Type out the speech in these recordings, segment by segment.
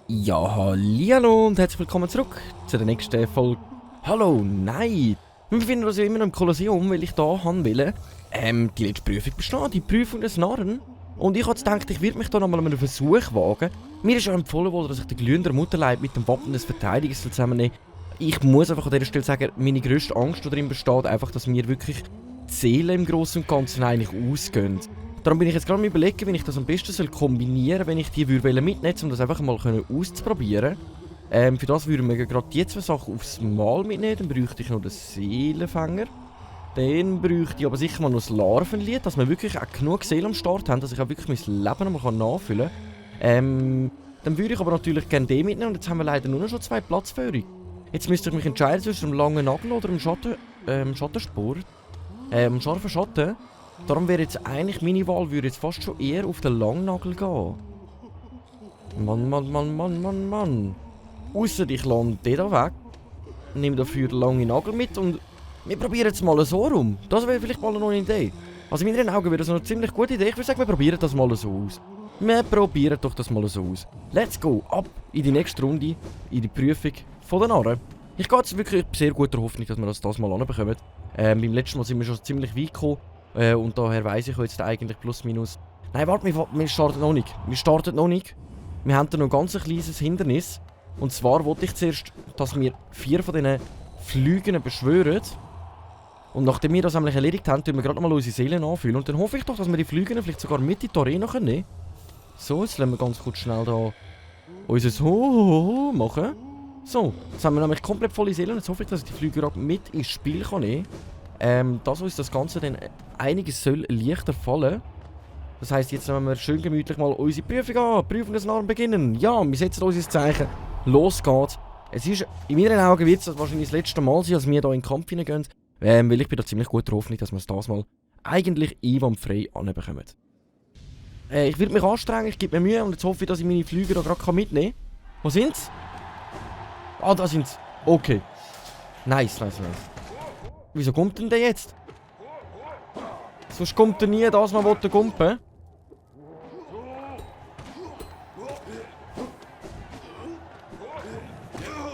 Ja, hallihallo und herzlich willkommen zurück zu der nächsten Folge. Hallo, nein! Wir befinden uns ja immer noch im Kolosseum, weil ich da will, die letzte Prüfung bestehen, die Prüfung des Narren. Und ich habe gedacht, ich werde mich da nochmal einen Versuch wagen. Mir ist ja empfohlen worden, dass ich den glühenden Mutterleib mit dem Wappen des Verteidigers zusammennehme. Ich muss einfach an dieser Stelle sagen, meine grösste Angst darin besteht einfach, dass mir wirklich die Seele im Großen und Ganzen eigentlich ausgehen. Darum bin ich jetzt gerade am Überlegen, wie ich das am besten kombinieren soll, wenn ich die mitnehmen würde, um das einfach mal auszuprobieren. Für das würden wir gerade die zwei Sachen aufs Mal mitnehmen. Dann bräuchte ich noch den Seelenfänger. Dann bräuchte ich aber sicher mal noch das Larvenlied, dass wir wirklich auch genug Seele am Start haben, dass ich auch wirklich mein Leben nochmal nachfüllen kann. Dann würde ich aber natürlich gerne den mitnehmen und jetzt haben wir leider nur noch schon 2 Platzführungen. Jetzt müsste ich mich entscheiden zwischen dem langen Nagel oder dem Schattensport. Scharfen Schatten. Darum wäre jetzt eigentlich meine Wahl, würde jetzt fast schon eher auf den Langnagel gehen. Mann. Ausser ich lande den da weg. Nehme dafür den langen Nagel mit und wir probieren jetzt mal so rum. Das wäre vielleicht mal noch eine Idee. Also in meinen Augen wäre das eine ziemlich gute Idee. Ich würde sagen, wir probieren das mal so aus. Wir probieren doch das mal so aus. Let's go, ab in die nächste Runde, in die Prüfung von den Narren. Ich gehe jetzt wirklich sehr guter Hoffnung, dass wir das mal anbekommen. Beim letzten Mal sind wir schon ziemlich weit gekommen. Und daher weiss ich jetzt eigentlich plus minus... Nein, warte, wir starten noch nicht. Wir haben da noch ganz ein kleines Hindernis. Und zwar wollte ich zuerst, dass wir 4 von diesen Flügen beschwören. Und nachdem wir das nämlich erledigt haben, tun wir gerade mal unsere Seelen anfühlen. Und dann hoffe ich doch, dass wir die Flügen vielleicht sogar mit in die Arena nehmen können. So, jetzt lassen wir ganz kurz schnell da unser Ho machen. So, jetzt haben wir nämlich komplett volle Seelen. Jetzt hoffe ich, dass ich die Flüge gerade mit ins Spiel nehmen kann. Dass uns das Ganze dann einiges soll leichter fallen. Das heisst, jetzt nehmen wir schön gemütlich mal unsere Prüfung an. Prüfung des Narren beginnen. Ja, wir setzen uns ins Zeichen. Los geht's. Es ist, in meinen Augen wird es wahrscheinlich das letzte Mal sein, als wir hier in den Kampf hineingehen. Weil ich bin da ziemlich gut drauf, dass wir es das mal eigentlich einwandfrei anbekommen. Ich werde mich anstrengen, ich gebe mir Mühe und jetzt hoffe ich, dass ich meine Flüge da gerade mitnehmen kann. Wo sind's? Ah, da sind's. Okay. Nice. Wieso kommt denn der jetzt? Sonst kommt er nie, das mal gumpen.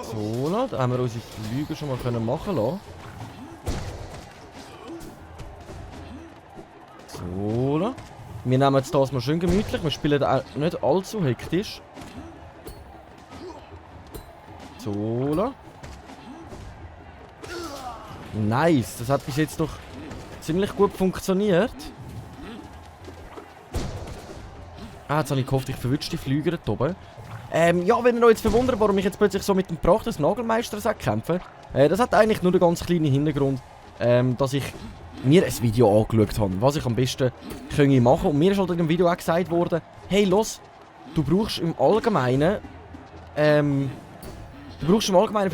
So, da haben wir unsere Flüge schon mal machen lassen. So, wir nehmen jetzt das mal schön gemütlich. Wir spielen auch nicht allzu hektisch. So. Nice, das hat bis jetzt doch ziemlich gut funktioniert. Ah, jetzt habe ich gehofft, ich verwünsche die Flüge dort oben. Ja, wenn ihr euch jetzt verwundert, warum ich jetzt plötzlich so mit dem Pracht des Nagelmeisters kämpfe, das hat eigentlich nur den ganz kleinen Hintergrund, dass ich mir ein Video angeschaut habe, was ich am besten können machen. Und mir ist halt in dem Video auch gesagt worden, hey, los, du brauchst im Allgemeinen für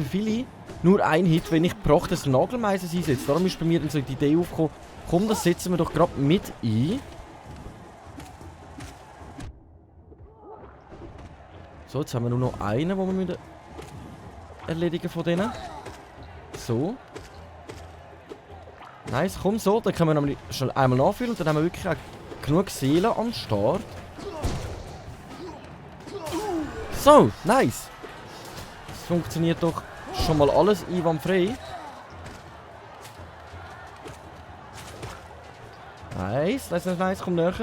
viele nur einen Hit, wenn ich Pracht des Nagelmeisters einsetze. Darum ist bei mir dann so die Idee aufgekommen, komm, das setzen wir doch gerade mit ein. So, jetzt haben wir nur noch einen, den wir erledigen von denen. So. Nice, komm so, dann können wir nämlich schon einmal nachfüllen und dann haben wir wirklich auch genug Seelen am Start. So, nice. Das funktioniert doch schon mal alles einwandfrei. Nice, komm näher.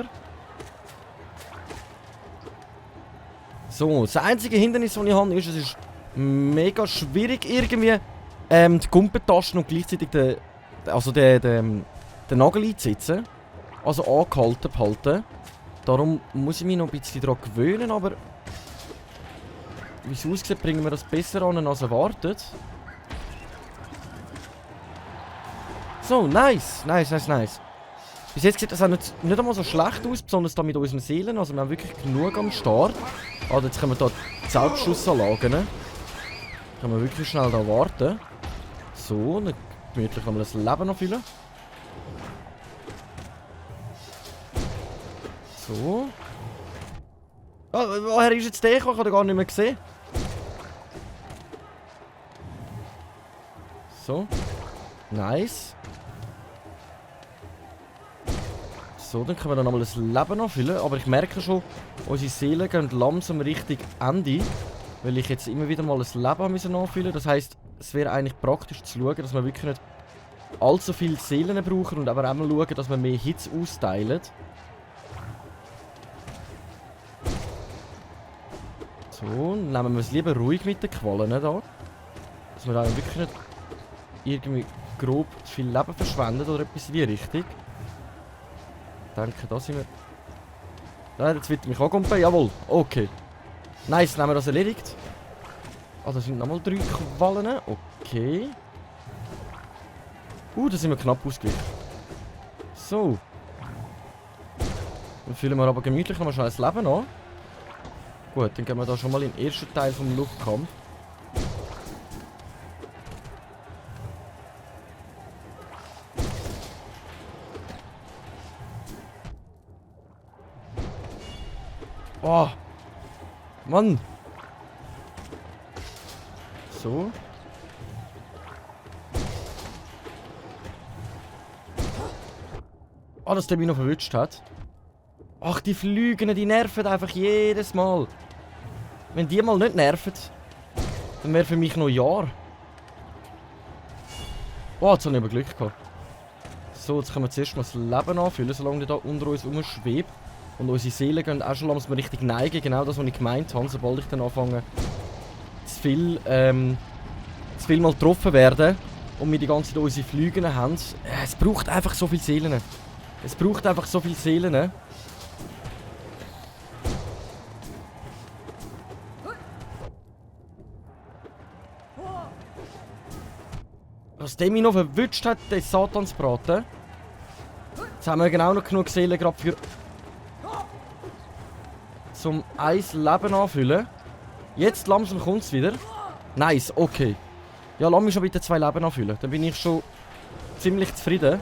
So, das einzige Hindernis, das ich habe, ist, es ist mega schwierig irgendwie die Gumpentasten und gleichzeitig den Nagel einzusetzen. Also angehalten behalten. Darum muss ich mich noch ein bisschen daran gewöhnen, aber wie es aussieht, bringen wir das besser an als erwartet. So, nice. Bis jetzt sieht das auch nicht einmal so schlecht aus, besonders da mit unseren Seelen. Also wir haben wirklich genug am Start. Also jetzt können wir hier die Selbstschussanlagen. Können wir wirklich schnell da warten. So, dann gemütlich können wir das Leben noch füllen. So. Oh, woher ist jetzt der? Ich habe den gar nicht mehr gesehen. So. Nice. So, dann können wir dann nochmal das Leben anfüllen. Aber ich merke schon, unsere Seelen gehen langsam Richtung Ende. Weil ich jetzt immer wieder mal ein Leben anfüllen müssen. Das heisst, es wäre eigentlich praktisch zu schauen, dass wir wirklich nicht allzu viele Seelen brauchen. Und aber auch mal schauen, dass wir mehr Hits austeilen. So, nehmen wir es lieber ruhig mit den Qualen da. Dass wir da wirklich nicht irgendwie grob viel Leben verschwenden oder etwas in die Richtung. Ich denke, da sind wir... Nein, jetzt wird mich auch kumpen. Jawohl, okay. Nice, dann haben wir das erledigt. Ah, da sind nochmal 3 Qualen. Okay. Da sind wir knapp ausgewichen. So. Dann füllen wir aber gemütlich nochmal schnell das Leben an. Gut, dann gehen wir da schon mal in den ersten Teil vom Luftkampf. Oh! Mann! So. Ah, dass der mich noch verwünscht hat. Ach, die Flügen, die nerven einfach jedes Mal. Wenn die mal nicht nerven, dann wäre für mich noch ein Jahr. Oh, jetzt habe ich aber Glück gehabt. So, jetzt können wir zuerst mal das Leben anfüllen, solange der da unter uns rumschwebt. Und unsere Seelen gehen auch schon langsam richtig neigen. Genau das, was ich gemeint habe. Sobald ich dann anfange, zu viel mal getroffen werden und wir die ganze Zeit unsere Flüge haben. Es braucht einfach so viele Seelen. Es braucht einfach so viele Seelen. Was der mich noch verwünscht hat, der Satansbraten. Jetzt haben wir genau noch genug Seelen gerade für... zum 1 Leben anfüllen. Jetzt langsam kommt es wieder. Nice, okay. Ja, lass mich schon bitte 2 Leben anfüllen. Dann bin ich schon ziemlich zufrieden.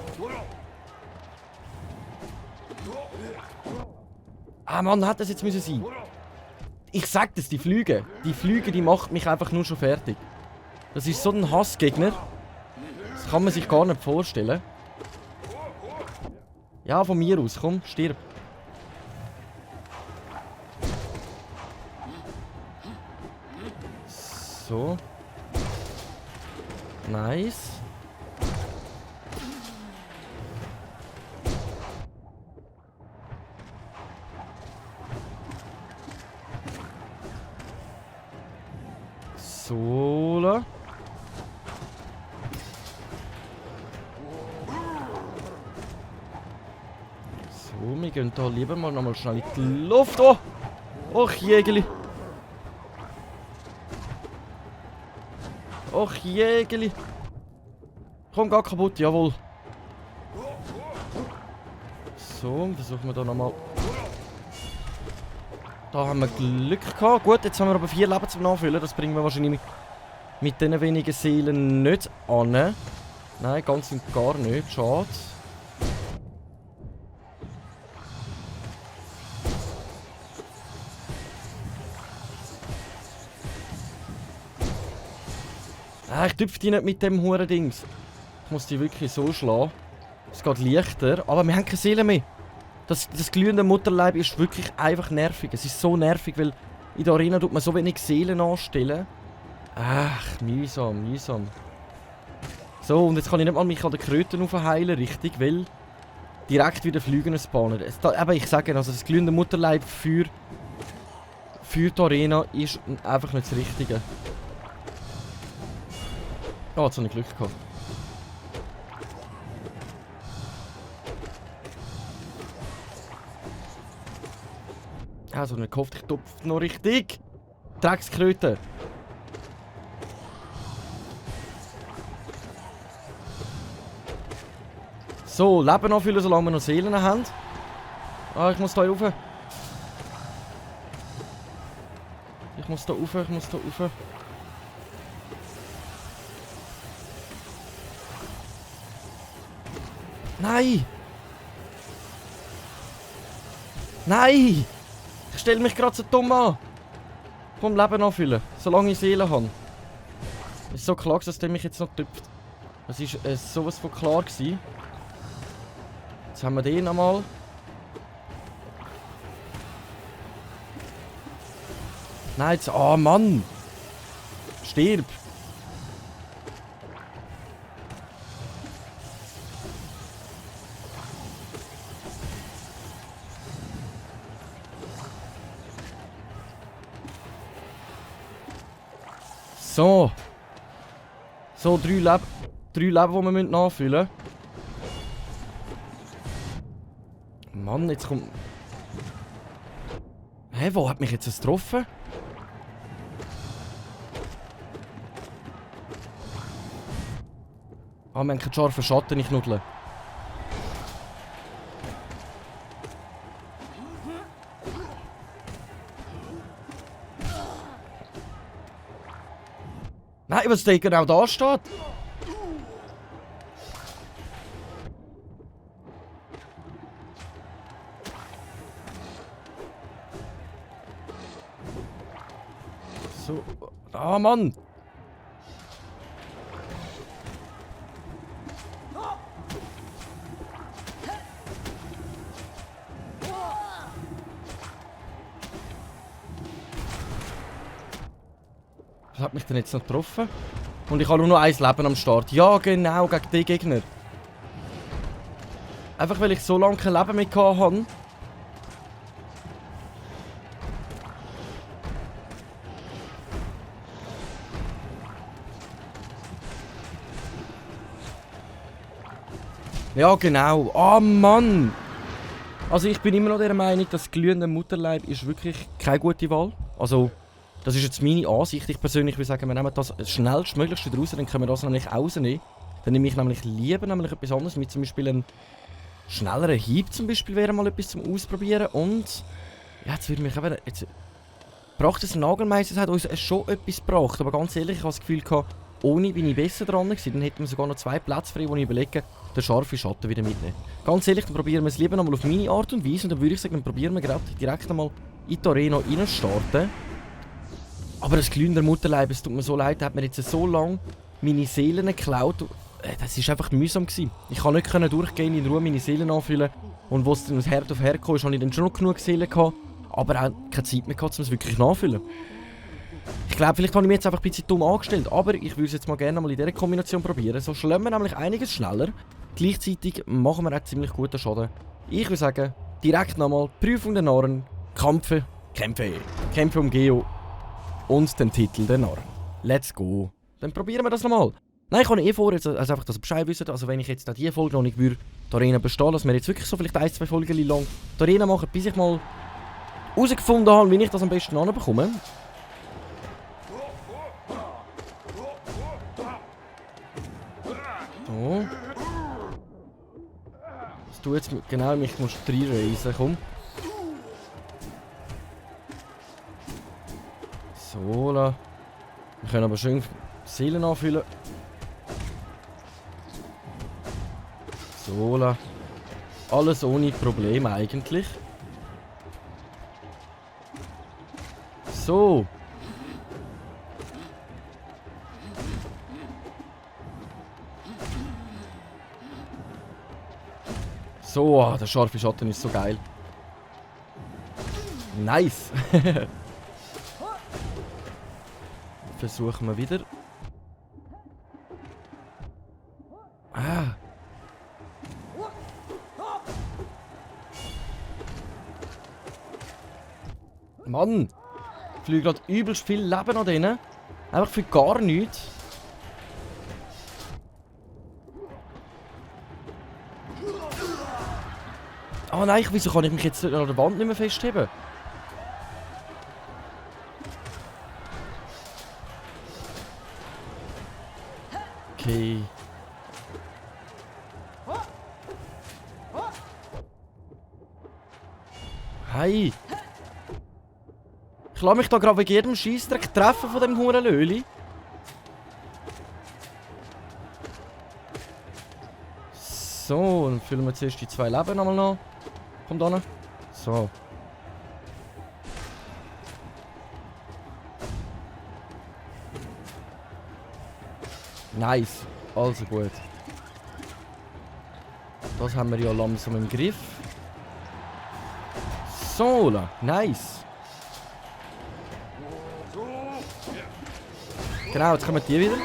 Ah Mann, hätte das jetzt müssen sein. Ich sag das, die Flüge. Die Flüge, die macht mich einfach nur schon fertig. Das ist so ein Hassgegner. Das kann man sich gar nicht vorstellen. Ja, von mir aus. Komm, stirb. So. Nice. So. So, wir gehen da lieber mal nochmal schnell in die Luft. Oh! Och, Jägeli. Och, Jägeli. Komm, gar kaputt, jawohl. So, versuchen wir da nochmal. Da haben wir Glück gehabt. Gut, jetzt haben wir aber 4 Leben zum Nachfüllen. Das bringen wir wahrscheinlich mit diesen wenigen Seelen nicht an. Nein, ganz und gar nicht. Schade. Ich tüpfe die nicht mit dem Hurendings. Ich muss die wirklich so schlagen. Es geht leichter, aber wir haben keine Seelen mehr. Das glühende Mutterleib ist wirklich einfach nervig. Es ist so nervig, weil in der Arena tut man so wenig Seelen anstellen. Ach, mühsam, mühsam. So, und jetzt kann ich nicht mal mich an den Kröten aufheilen, richtig, weil direkt wieder Flüge spawnen. Aber ich sage, also das glühende Mutterleib für die Arena ist einfach nicht das Richtige. Oh, jetzt habe ich Glück gehabt. Also, nicht gehofft, ich tupfe noch richtig. Dreckskröte. So, Leben anfüllen, solange wir noch Seelen haben. Ah, ich muss da rauf. Ich muss da rauf, ich muss da rauf. Nein! Nein! Ich stelle mich gerade so dumm an. Komm, Leben anfüllen, solange ich Seelen habe. Ist so klar, dass der mich jetzt noch tüpft. Das war sowas von klar gewesen. Jetzt haben wir den nochmal. Nein, jetzt... Ah, Mann! Stirb! So. So, 3 Leben, die wir nachfüllen müssen. Mann, jetzt kommt... Hä, wo hat mich jetzt das getroffen? Ah, wir haben keinen scharfen Schatten, ich nuddle. Nein, was der genau da steht? So. Ah, Mann! Was hat mich denn jetzt noch getroffen? Und ich habe nur noch 1 Leben am Start. Ja, genau, gegen den Gegner. Einfach weil ich so lange kein Leben mehr hatte. Ja, genau. Ah, Mann! Also ich bin immer noch der Meinung, dass glühender Mutterleib ist wirklich keine gute Wahl. Also, das ist jetzt meine Ansicht. Ich persönlich würde sagen, wir nehmen das schnellstmöglichst wieder raus, dann können wir das nämlich rausnehmen. Dann nehme ich nämlich lieber etwas anderes mit, zum Beispiel einen schnelleren Hieb zum Beispiel wäre mal etwas zum Ausprobieren. Und ja, jetzt würde mich eben... Jetzt braucht es ein Nagelmeister, es hat uns schon etwas gebracht. Aber ganz ehrlich, ich habe das Gefühl gehabt, ohne bin ich besser dran gewesen. Dann hätten wir sogar noch 2 Plätze frei, wo ich überlege, den scharfen Schatten wieder mitnehmen. Ganz ehrlich, dann probieren wir es lieber nochmal auf meine Art und Weise. Und dann würde ich sagen, dann probieren wir gerade direkt einmal in die Arena reinstarten. Aber das glühende Mutterleib, es tut mir so leid, hat mir jetzt so lange meine Seelen geklaut. Das war einfach mühsam gewesen. Ich konnte nicht durchgehen, in Ruhe meine Seelen anfüllen. Und als es dann Herd auf Herd kam, hatte ich dann schon noch genug Seelen gehabt, aber auch keine Zeit mehr gehabt, um es wirklich nachzufüllen. Ich glaube, vielleicht habe ich mich jetzt einfach ein bisschen dumm angestellt, aber ich würde es jetzt mal gerne mal in dieser Kombination probieren. So schlagen wir nämlich einiges schneller. Gleichzeitig machen wir auch ziemlich guten Schaden. Ich würde sagen, direkt nochmal Prüfung der Narren, Kämpfe um Geo und den Titel der Narren. Let's go. Dann probieren wir das nochmal. Nein, ich habe eh vor, jetzt, also einfach, dass ihr Bescheid wisst, also wenn ich jetzt diese Folge noch nicht würde, die Arena bestehen, dass wir jetzt wirklich so vielleicht 1-2 Folgen lang die Arena machen, bis ich mal herausgefunden habe, wie ich das am besten anbekomme. So. Was du jetzt genau, mich musst reinreisen, komm. So, la. Wir können aber schön Seelen anfüllen. So, la. Alles ohne Probleme eigentlich. So. So, der scharfe Schatten ist so geil. Nice. Versuchen wir wieder. Ah. Mann. Ich fliege gerade übelst viel Leben an denen. Einfach für gar nichts. Ah nein, wieso kann ich mich jetzt an der Wand nicht mehr festheben? Okay. Hey! Ich lasse mich da gerade wegen jedem Scheissdreck treffen von dem Hurenlöli. So, dann füllen wir zuerst die 2 Leben nochmal nach. Kommt an. So. Nice. Also gut. Das haben wir ja langsam im Griff. So, nice. Genau, jetzt kommen die wieder.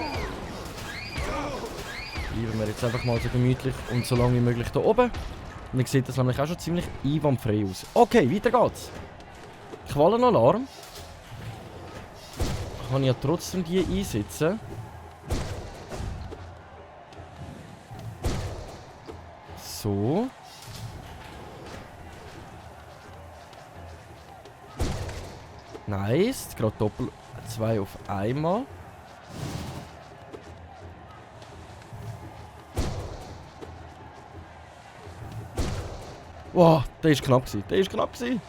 Bleiben wir jetzt einfach mal so gemütlich und so lange wie möglich hier oben. Und dann sieht das nämlich auch schon ziemlich einwandfrei aus. Okay, weiter geht's. Qualenalarm. Kann ich ja trotzdem die einsetzen. So. Nice. Gerade doppelt 2 auf einmal. Wow, der ist knapp gewesen. Der ist knapp gewesen.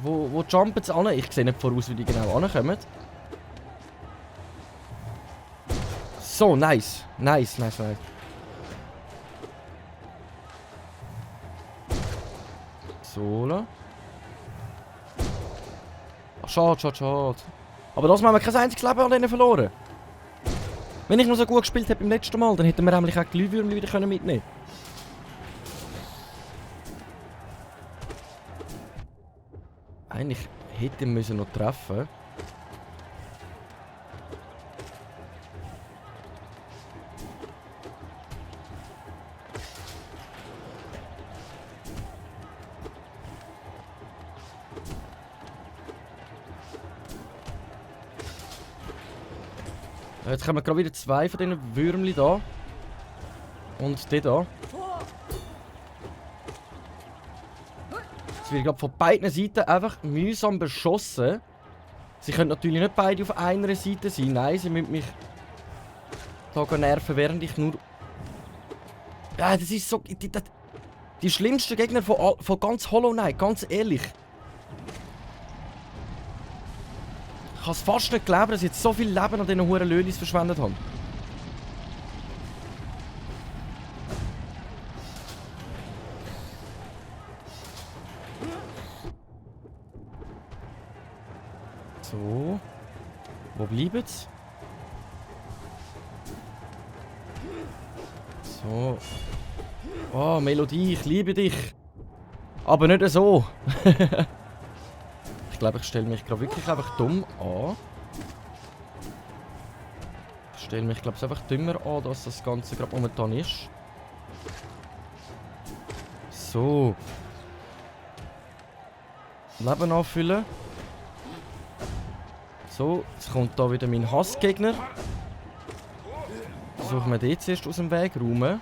Wo jumpen sie an? Ich sehe nicht voraus, wie die genau ankommen. So, nice. Nice. So. Ach, schade. Aber das haben wir kein einziges Leben an denen verloren. Wenn ich noch so gut gespielt hätte beim letzten Mal, dann hätten wir nämlich auch die Glühwürmchen wieder mitnehmen können. Eigentlich hätte ich noch treffen. Jetzt kommen gerade wieder 2 von diesen Würmchen da. Und die da. Jetzt wird gerade von beiden Seiten einfach mühsam beschossen. Sie können natürlich nicht beide auf einer Seite sein. Nein, sie müssen mich da nerven, während ich nur... Ja, das ist so... Die schlimmsten Gegner von ganz Hollow Knight, ganz ehrlich. Ich kann es fast nicht glauben, dass ich jetzt so viel Leben an diesen huren Lölis verschwendet habe. So. Wo bleiben sie? So. Oh, Melodie, ich liebe dich. Aber nicht so. Ich glaube, ich stelle mich gerade wirklich einfach dumm an. Ich stelle mich, glaube ich, einfach dümmer an, dass das Ganze gerade momentan ist. So. Leben anfüllen. So, jetzt kommt da wieder mein Hassgegner. Versuchen wir den zuerst aus dem Weg räumen.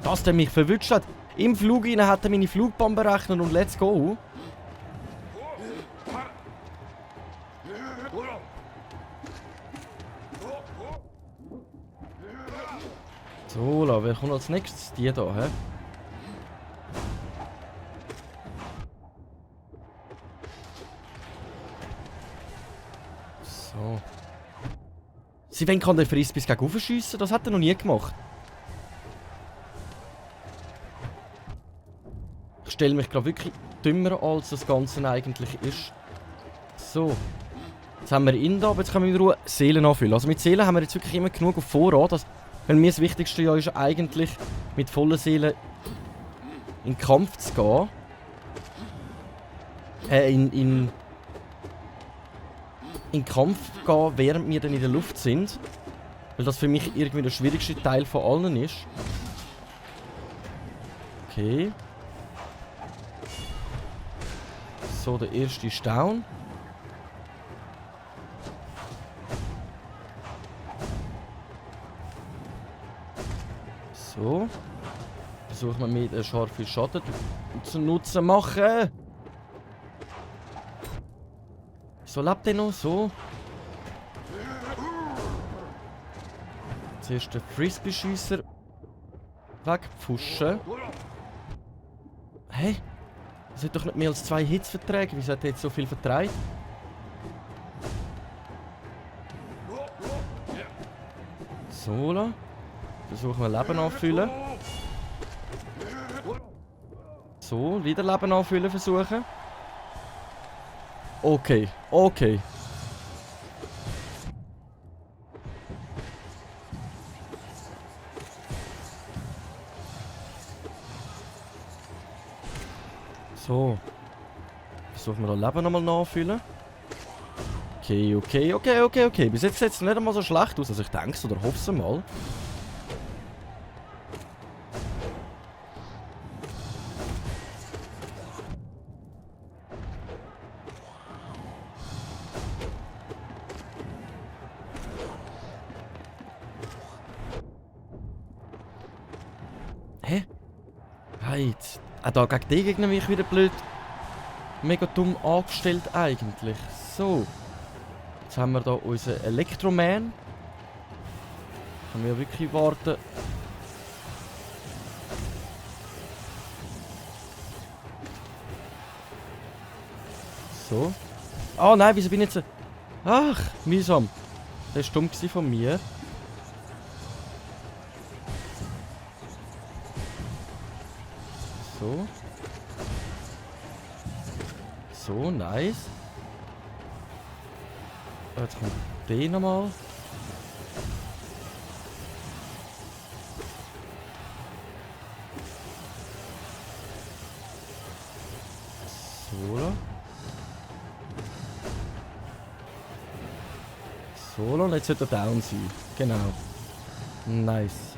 Dass der mich verwünscht hat. Im Flug rein hat er meine Flugbahn berechnet und let's go. So, wer kommt als nächstes? Die da, hä? So. Sie wollen den Frisbees gegen aufschiessen, das hat er noch nie gemacht. Ich stelle mich gerade wirklich dümmer als das Ganze eigentlich ist. So. Jetzt haben wir ihn da, aber jetzt können wir in Ruhe Seelen anfüllen. Also mit Seelen haben wir jetzt wirklich immer genug auf Vorrat. Weil mir das Wichtigste ja ist eigentlich, mit vollen Seelen in den Kampf zu gehen. In den Kampf gehen, während wir dann in der Luft sind. Weil das für mich irgendwie der schwierigste Teil von allen ist. Okay. So, der erste ist down. So. Versuchen wir mit einem scharfen Schaden zu Nutzen machen. So lebt er noch, so. Zuerst den Frisbee-Schiesser wegpfuschen. Hey? Das hat doch nicht mehr als 2 Hits vertragen. Wieso hat er jetzt so viel vertreibt? So, versuchen wir Leben anfüllen. So, wieder Leben anfüllen versuchen. Okay, okay. So. Versuchen wir da Leben nochmal nachfüllen. Okay, okay, okay, okay, okay. Bis jetzt sieht es nicht einmal so schlecht aus, also ich denke es oder hoffe es mal. Hä? Halt. Ah, da gegen die Gegner bin ich wieder blöd. Mega dumm angestellt eigentlich. So. Jetzt haben wir da unseren Elektroman. Können wir wirklich warten. So. Ah nein, wieso bin ich jetzt... Ach, mühsam. Das war dumm von mir. So. So, nice. Jetzt kommt der nochmal. So. So, und jetzt sollte er down sein. Genau. Nice.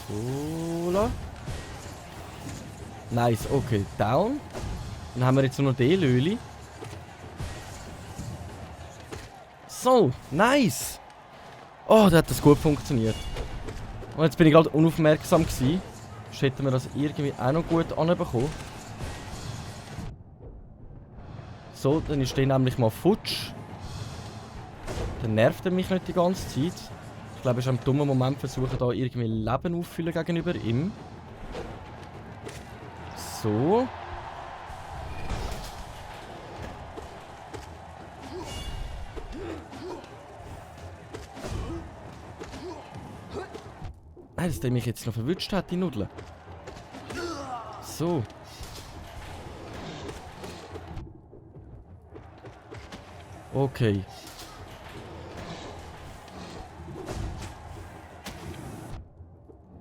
So. Nice, okay, down. Dann haben wir jetzt nur noch den Löli. So, nice. Oh, da hat das gut funktioniert. Und jetzt bin ich gerade unaufmerksam gewesen. Sonst hätten wir das irgendwie auch noch gut anbekommen. So, dann ist der nämlich mal futsch. Dann nervt er mich nicht die ganze Zeit. Ich glaube, es ist ein dummer Moment versuchen, da irgendwie Leben auffüllen gegenüber ihm. So. Nein, dass der mich jetzt noch verwünscht hat, die Nudeln. So. Okay.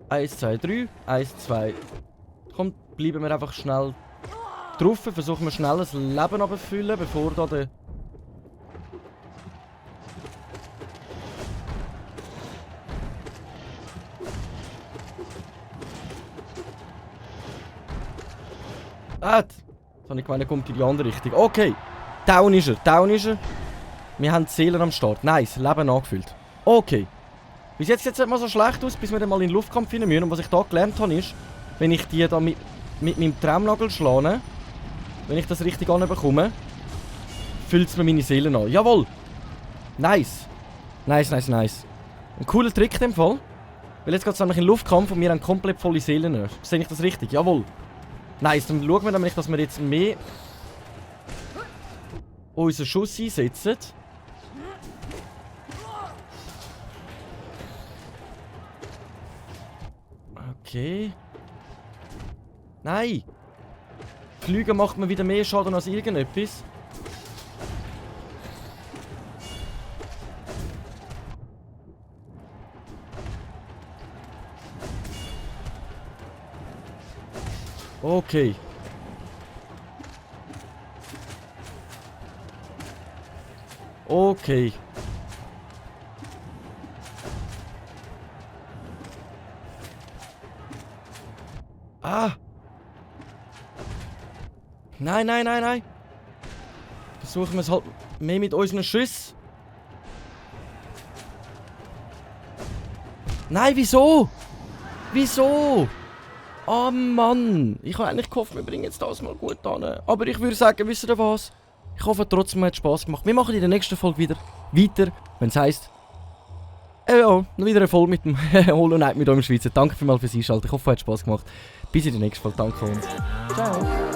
Eins, zwei, drei. 1, 2. Komm, bleiben wir einfach schnell drauf. Versuchen wir schnell das Leben abzufüllen, bevor da der... Ah, jetzt habe ich gemeint, er kommt in die andere Richtung. Okay. Down ist er, down ist er. Wir haben die Seelen am Start. Nice, Leben angefüllt. Okay. Bis jetzt sieht es nicht mal so schlecht aus, bis wir dann mal in den Luftkampf hinein müssen. Und was ich da gelernt habe, ist, wenn ich die da mit meinem Traumnagel schlage, wenn ich das richtig anbekomme, füllt es mir meine Seelen an. Jawohl! Nice! Nice, nice, nice. Ein cooler Trick in dem Fall. Weil jetzt geht es nämlich in den Luftkampf und wir haben komplett volle Seelen. Sehe ich das richtig? Jawohl! Nice, dann schauen wir nämlich, dass wir jetzt mehr unseren Schuss einsetzen. Okay. Nein! Fliegen macht mir wieder mehr Schaden als irgendetwas. Okay. Okay. Ah! Nein, nein, nein, nein! Versuchen wir es halt mehr mit unseren Schüssen. Nein, wieso? Wieso? Oh Mann! Ich habe eigentlich gehofft, wir bringen jetzt das mal gut an. Aber ich würde sagen, wisst ihr was? Ich hoffe trotzdem, es hat Spass gemacht. Wir machen in der nächsten Folge wieder weiter, wenn es heisst... ja, noch wieder eine Folge mit dem Hollow Knight mit eurem Schweizer. Danke vielmals fürs Einschalten. Ich hoffe, es hat Spass gemacht. Bis in der nächsten Folge. Danke und ciao!